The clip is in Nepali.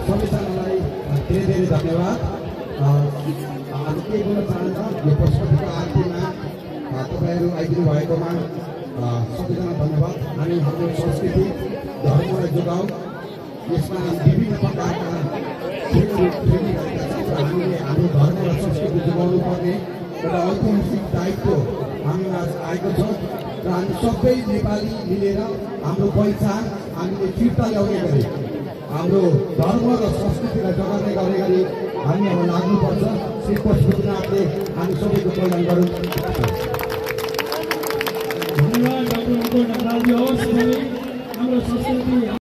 संविधानलाई धेरै धेरै धन्यवाद। अरू के बोल्न चाहन्छ यो पशुपतिको आरतीमा तपाईँहरू आइदिनु भएकोमा सबैजना धन्यवाद। हामी हाम्रो संस्कृति धर्मलाई जोगाउँ, यसमा विभिन्न प्रकारका खेलिरहेका छौँ र हामीले हाम्रो धर्म र संस्कृति जोगाउनु पर्ने एउटा ऐतिहासिक दायित्व हामीमा आएको छ र हामी सबै नेपाली मिलेर हाम्रो पहिचान हामीले फिर्ता ल्याउने गरे हाम्रो धर्म र संस्कृतिलाई जोगाउने गरी हामी अब लाग्नुपर्छ। श्री पशुपतिनाथले हामी सबैको कल्याण गरौँ। धन्यवाद डाक्टर हाम्रो संस्कृति